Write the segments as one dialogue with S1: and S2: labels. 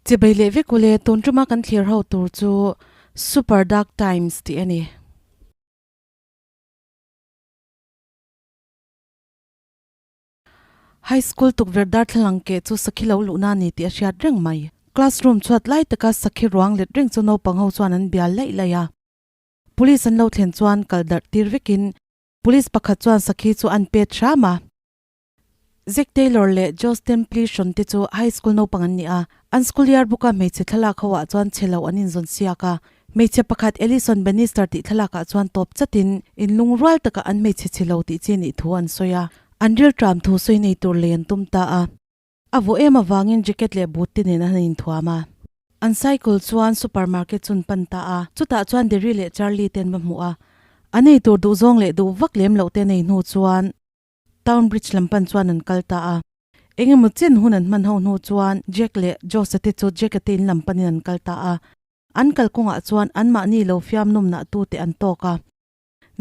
S1: Chibai leh vek ule, tun tuma kan thlir ho tur chu Super Dark Times tih a ni. High School tukverh darthlalang keh chu sakhi lo luhna a ni tih a hriat reng mai. Classroom chhuat lai taka sakhi ruang let reng chu naupang ho chuan an bial laih laih a. Police an lo thlen chuan kal darh tir vekin Police pakhat chuan sakhi chu an pet hram a. Zack Taylor leh Josh Templishon te chu high school naupang an ni a, an school yearbook a hmeichhe thlalak ho ah chuan chhe lo an inzawn siak a. Hmeichhe pakhat Alison Bannister tih thlalak ah chuan tawp chatin inlungrual taka an hmeichhe chhe lo tih chi nih thu an sawi a. An rilṭam thu sawi nei tur lei an tum ta a. A vawh em avangin jacket leh boot te nen an han inthuam a. An cycle chuan supermarket chu an pan ta a, chutah chuan Derry leh Charlie te an va hmuh a. An ei tur duhzawng leh duh vak lem loh te an ei hnu chuan Town Bridge lam pan chuan an kal ta a. Eng emaw chen hun an hman ho hnu chuan Jack leh Josh-a te chu Jack-a te in lam panin an kal ta a. An kalkawngah chuan anmahni lo fiam nawmnah tute an tawk a.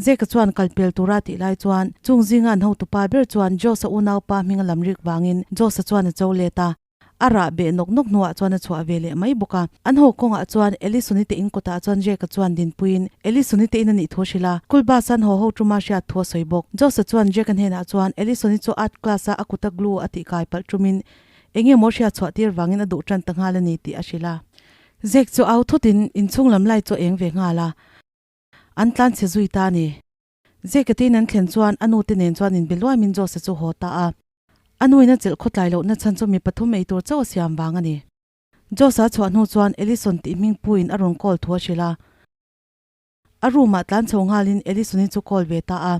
S1: Zeka chuan kal pel tura tih lai chuan chung zinga an hotupa ber chuan Josh-a unaupa hming a lam rik vangin Josh-a chuan a cho let a. A rah beh nawk nawk hnuah chuan a chhuah ve leh mai bawk a. An haw kawngah chuan Elisoni te in kawtah chuan Jake-a chuan dinpuiin Elisoni te in a nih thu a hrilh a. School bus an haw ho tuma hriat thu a sawi bawk. Josh-a chuan Jake-a hnenah chuan Elisoni chu art class-a a kuta glue a tih kai palh tumin eng nge maw hriat chhuah tir vangin a duh tan ta nghal a ni tih a hrilh a. Jake chu au thutin inchhung lam lai chu a eng ve nghal a. An tlan chhe zui ta a ni. Zekatein an thlen chuan a nute nen chuan inbe luaimin Jose chu haw ta a. A nuin a chelh khawtlai lohna chhan chu mi pathum ei tur chauh a siam vang a ni. Jose a chhuah hnu chuan Ellison tih hming puiin a rawn call thu a hrilh a. A room-ah tlan chho nghalin Ellison-i chu call ve ta a.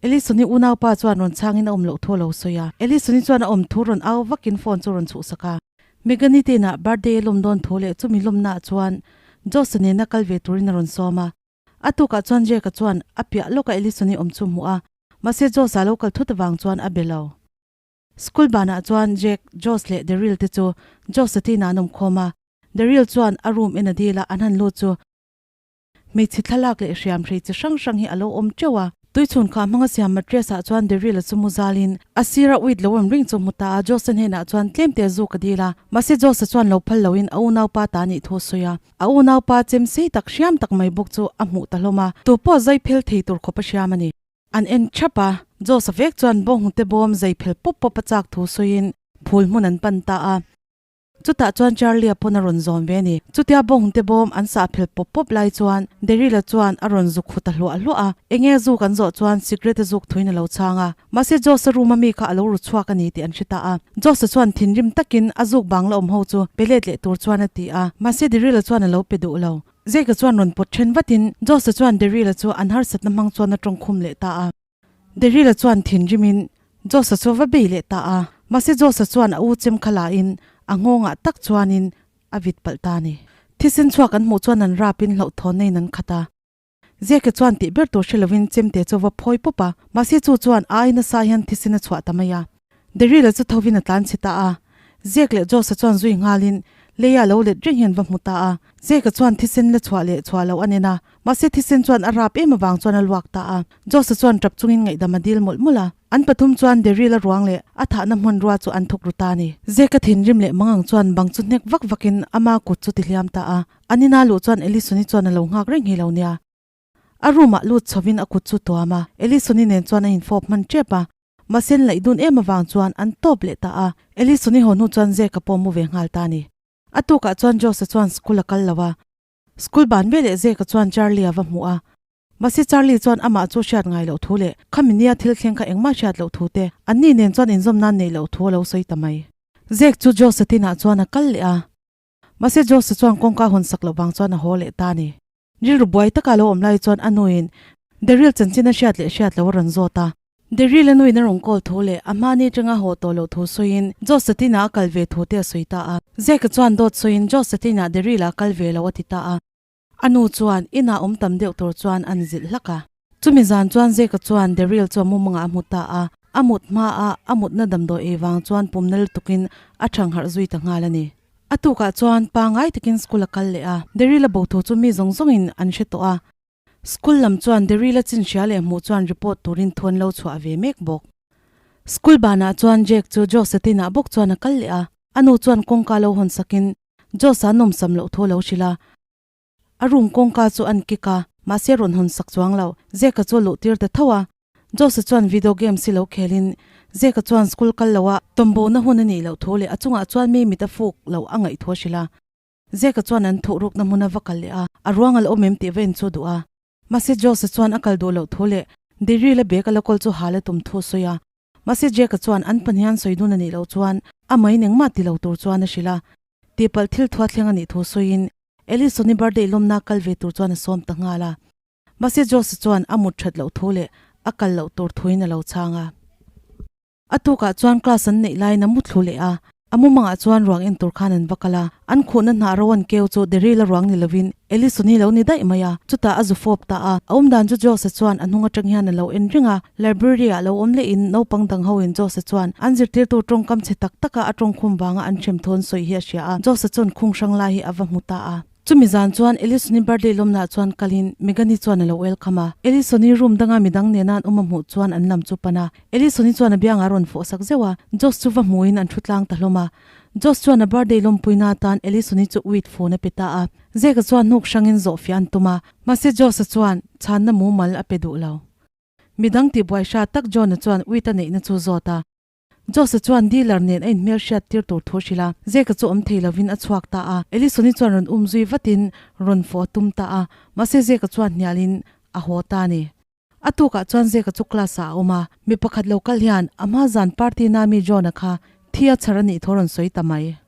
S1: Ellison-i unaupa chuan rawn chhangin a awm loh thu a lo sawi a. Ellison-i chuan a awm thu rawn au vakin phone chu rawn chhuhsak a. Megan-i te inah birthday a lawm dawn thu leh chumi lawmnaah chuan Josh-a nena kal ve turin a rawn sawm a. A tukah chuan Jake-a chuan a piah lawka Ellison-i awm chu hmuh a, mahse Josh-a lo kal thut avang chuan a be lo. School banah chuan Jake, Josh leh Daryl te chu Josh-a te inah an awm khawm a. Daryl chuan a room en a dil a, an han lut chu Hmeichhe thlalak leh hriam hrei chi hrang hrang hi a lo awm teuh a. Tuichhun kha hmanga siam mattress ah chuan Daryl a chu mu zalin a sira uit lo awm ring chu hmu ta a. Josh-a hnenah chuan tlem te zu ka dil a, mahse Josh-a chuan lo phal loin a unaupa ta nih thu a sawi a. A unaupa chem sei tak hriam tak mai bawk chu a hmuh ta hlawm a, tu pawh zai phel thei tur khawp a hriam a ni. An en thap a, Josh-a vek chuan bawnghnute bawm zai phel pawp pawp a chak thu sawiin phul hmun an pan ta a. Chutah chuan Charlie-a pawn a rawn zawn ve a ni. Chutia bawngte bawm an sah phel pawp pawp lai chuan Daryl-a chuan a rawn zuk khu ta hluah hluah a. Eng nge zuk an zawh chuan cigarette a zuk thuin a lo chhang a. Mahse Josh-a room-a mi kha a lo ru chhuak a ni tih an hre ta a. Josh-a chuan thinrim takin a zuk bang la awm ho chu pe let leh tur chuan a ti a. Mahse Daryl-a chuan a lo pe duh lo. Jake-a chuan rawn pawt then vatin Josh-a chuan Daryl-a chu an harsatna hmang chuan a tawngkhum leh ta a. Daryl-a chuan thinrimin Josh-a chu va bei leh ta a, mahse Josh-a chuan a u chem kha lahin a nghawngah tak chuanin a vit palh ta a ni. Thisen chhuak an hmuh chuan an rapin hlauhthawnna-in an khat a. Zeke chuan tih ber tur hre lovin chemte chu va phawi pawp a, mahse chu chuan a ai nasa hian thisen a chhuah ta mai a. Daryl-a chu thovin a tlan chhe ta a. Zek leh Josh-a chuan zui nghalin leia lo let reng hian va hmu ta a. Zeka chuan thisen la chhuah leh chhuah loh a nen a, mahse thisen chuan a rap em avang chuan a luak ta a. Josh-a chuan tap chungin ngaihdam a dil mawlh mawlh a. An pathum chuan Daryl-a ruang leh a thahna hmanrua chu an thuk ru ta a ni. Zeka thinrim leh mangang chuan bang chu hnek vak vakin ama kut chu ti hliam ta a. An ina luh chuan Ellison-i chuan a lo nghak reng hi lo nia. A room-ah lut chhovin a kut chu tuam a, Ellison-i nen chuan a infawp hman tep a. Mahse an laih dun em avang chuan an tawp leh ta a, Ellison-i haw hnu chuan Zeka pawh mu ve nghal ta a ni. A tukah chuan Josh-a chuan school a kal lo a, school ban veleh Zeka chuan Charlie-a va hmuh a. Mahse Charlie chuan amah chu hriat ngai loh thu leh khami nia thil thleng kha engmah hriat loh thu te, anni nen chuan inzawm nan neih loh thu a lo sawi ta mai. Zek chu Josh-a tinah chuan a kal leh a, mahse Josh-a chuan kawngka hawn sak loh vang chuan a haw leh ta a ni. Rilru buai taka lo awm lai chuan a nuin Daryl chanchin a hriat leh hriat lo a rawn zawt a. Daryl a nuin a rawn call thu leh a hmani atanga haw tawh loh thu sawiin Josephine-a a kal ve thu te a sawi ta a. Zeka chuan dawt sawiin Josephine-a Daryl-a a kal ve lo a ti ta a. A nu chuan inah awm tam deuh tur chuan an zilh hlak a. Chumi zan chuan Zeka chuan Daryl chu a mumangah a hmu ta a. A mut hma a, a mutna damdawi ei vang chuan pumna lutukin a thangharh zui ta nghal a ni. A tukah chuan pangngai takin school a kal leh a, Daryl-a bo thu chu mi zawng zawngin an hre tawh a. School lam chuan Daryl-a chin hria leh hmuh chuan report turin thu an lo chhuah ve mek bawk. School banah chuan Jake chu Josh-a tinah bawk chuan a kal leh a. A nu chuan kawngka lo hawn sakin Josh-a nawmsam loh thu a lo hrilh a. A room kawngka chu an kik a, mahse rawn hawn sak chuang lo. Zeka chu a luh tir ta tho a. Josh-a chuan video games hi lo khelin Zeka chuan school kal loha tawmbo na hun a nih loh thu leh a chungah chuan mi mit a fuk loh a ngaih thu a hrilh a. Zeka chuan an thuh rukna hmun a va kal leh a, a ruang a la awm em tih va inchu duh a. Mahse Josh-a chuan a kal duh loh thu leh Dairy la bag a la kawl chu hal a tum thu a sawi a. Mahse Jack-a chuan an pahnihan sawi dun a nih loh chuan a mai engmah ti lo tur chuan a hrilh a. Tihpalh thil thua thleng a nih thu sawiin Ellison-i birthday lawmna kal ve tur chuan a sawm ta nghal a. Mahse Josh-a chuan a mut that loh thu leh a kal loh tur thuin a lo chhang a. A tukah chuan class an neih laiin a mu thlu leh a, a mumangah chuan ruang en tur khan an va kal a, an khuhna hnah ro an keu chu Daryl-a ruang ni lovin Ellison-i lo ni daih mai a, chutah a zu fawp ta a, a awmdan chu Josh-a chuan a hnung atang hian a lo en reng a, library-ah lo awm lehin naupang dang hoin Josh-a chuan an zirtirtu tawngkam chhe tak taka a tawngkhum vanga an hrem thawn sawi hi a hria a, Josh-a chuan khung hrang lai hi a va hmu ta a. Chumi zan chuan Elisoni birthday lawmnaah chuan kalin Megani chuan a lo welcome a. Elisoni room danga midang nena an awm a hmuh chuan an lam chu pan a. Elisoni chuan a biangah a rawn fawh sak zeuh a. Josh chu va hmuhin an thu tlang ta hlawm a. Josh chuan a birthday lawmpuina atan Elisoni chu weed phone a pe ta a. Zeka chuan hnuk hrangin zawhfiah an tum a. Mahse Josh-a chuan chhanna mumal a pe duh lo. Midang tihbuai hra tak John-a chuan weed a neihna chu zawt a. Jose chuan dealer nen a inhmel hriat tir tur thu hrilh a, Zeka chu awm thei lovin a chhuak ta a. Elisoni chuan rawn um zui vatin rawn fawh a tum ta a, mahse Zeka chuan hnialin a haw ta a ni. A tukah chuan Zeka chu class ah a awm a, mi pakhat lo kal hian a hma zan party na mi John-a kha thi a chhar a nih thu a rawn sawi ta mai.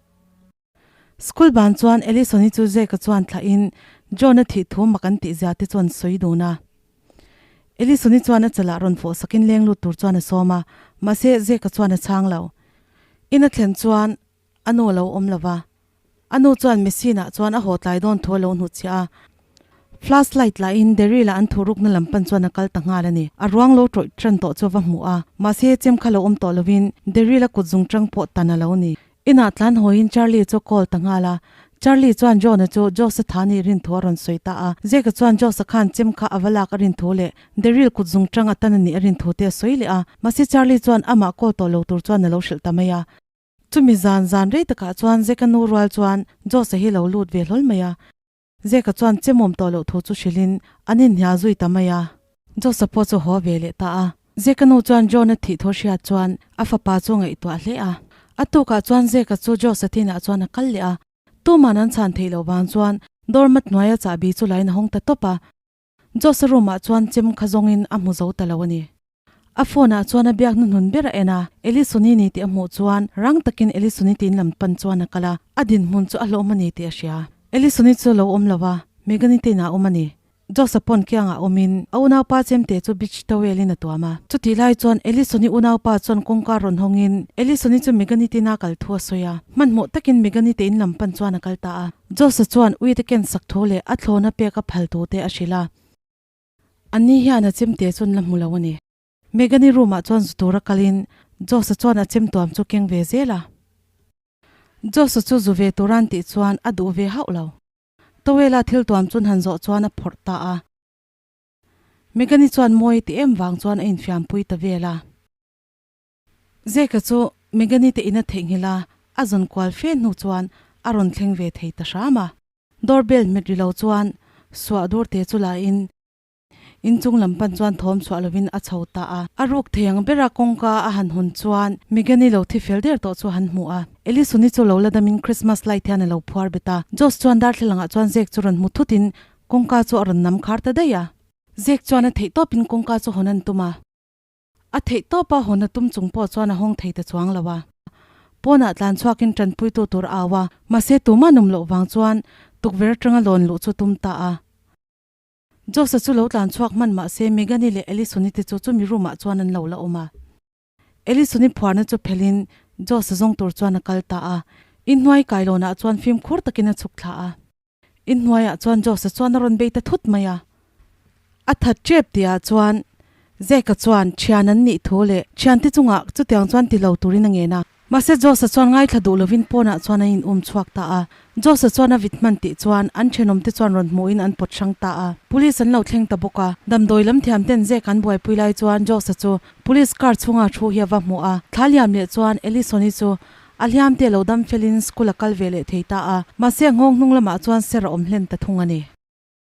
S1: School ban chuan Elisoni chu Zeka chuan thlahin John-a thih thu mak an tih zia te chuan sawi dun a. Elisoni chuan a chalah rawn fawh sakin leng lut tur chuan a sawm a, mahse Zeka chuan a chhang lo. In a thlen chuan a nu a lo awm lo va. A nu chuan machine ah chuan a haw tlai dawn thu a lo hnutchhiah a. Flash light lahin Daryl-a an thurukna lam pan chuan a kal ta nghal a ni. A ruang lo tawih tan tawh chu a va hmu a, mahse chem kha lo awm tawh lovin Daryl-a kut zung tang pawh tan a lo ni. Inah tlan hawiin Charlie chu call ta nghal a. Charlie chuan John-a chu Josh-a tha nih rin thu a rawn sawi ta a. Jake-a chuan Josh-a khan chem kha a va lak a rin thu leh Daryl kut zung tang a tan a nih a rin thu te a sawi leh a. Mahse Charlie chuan amah call tawh lo tur chuan a lo hrilh ta mai a. Chumi zan zan rei takah chuan Jake-a nu rual chuan Josh-a hi lo lut ve hlawl mai a. Zeka chuan chemawm tawh loh thu chu hrilhin an inhnial zui ta mai a. Josa pawh chu haw ve leh ta a. Zeka nu chuan John-a thih thaw hriat chuan a fapa chu a ngaihtuah hle a. A tukah chuan Zeka chu Josa thinah chuan a kal leh a. Tuman an chhan theih loh vang chuan doormat hnuaia chahbi chu lain a hawng ta tawp a. Josa room ah chuan chem kha zawngin a hmu zo ta lo a ni. A phone ah chuan a biak hnuhnun ber a en a, Elisoni ni tih a hmuh chuan rang takin Elisoni tiin lam pan chuan a kal a, a dinhmun chu a hlawm a ni tih a hria. Elisoni chu a lo awm lo a, Megani te inah a awm a ni. Josa pawn kiangah awmin a unaupa chemte chu beach towel in a tuam a. Chutih lai chuan Elisoni unaupa chuan kawngka rawn hawngin Elisoni chu Megani te ina kal thu a sawi a, hmanhmawh takin Megani te in lam pan chuan a kal ta a. Josa chuan uite ken sak thu leh a thlawna pek a phal thu te a hrilh a. Anni hian a chemte chu an la hmu lo a ni. Megani room ah chuan zu tura kalin Josa chuan a chem tuam chu keng ve zel a. Josa chu zu ve tura an tih chuan a duh ve hauh lo. Towel-a thil tuam chun han zawh chuan a phawrh ta a. Megani chuan mawi ti em vang chuan a infiampui ta vel a. Zeka chu Megani te in a theihnghilh a, a zawn kual fe hnu chuan a rawn thleng ve thei ta hram a. Door bell hmet ri lo chuan suah dur te chu la in inchung lam pan chuan thawm chhuah lovin a chho ta a. A ruk thei ang bera kawngka a han hawn chuan Megani lo thi fel der tawh chu a han hmu a. Elisoni chu lo la damin Christmas light hian a lo phuar bet a. Josh chuan darthlalangah chuan Zek chu rawn hmu thutin kawngka chu a rawn nam khar ta daih a. Zek chuan a theih tawpin kawngka chu hawn an tum a. A theih tawpa hawn a tum chung pawh chuan a hawng thei ta chuang lo a. Pawnah tlan chhuakin tanpuitu tur a au a, mahse tumah num loh vang chuan tukverh atanga lawn luh chu tum ta a. Josh-a chu lo tlan chhuak hman mahse Megani leh Elisoni te chu chumi room-ah chuan an lo la awm a. Elisoni phuarna chu phelhin Josh-a zawng tur chuan a kal ta a. Inhnuai kailawnah chuan fimkhur takin a chhuk thla a. Inhnuaiah chuan Josh-a chuan a rawn bei ta thut mai a. A that tep tihah chuan Zeka chuan thian an nih thu leh thiante chungah chutiang chuan ti lo turin a ngen a. Mahse Josh-a chuan ngaithla duh lovin pawnah chuan a in um chhuak ta a. Josh-a chuan a vit hman tih chuan an thenawmte chuan rawn hmuhin an pawt hrang ta a. Police an lo thleng ta bawk a. Damdawi lam thiam ten Zeka an buaipui lai chuan Josh-a chu police car chhunga thu hi a va hmu a. Thla liam leh chuan Ellison-i chu. A hliam te lo dam felin school a kal ve leh thei ta a, mahse a nghawng hnung lamah chuan ser a awm hlen ta thung a ni.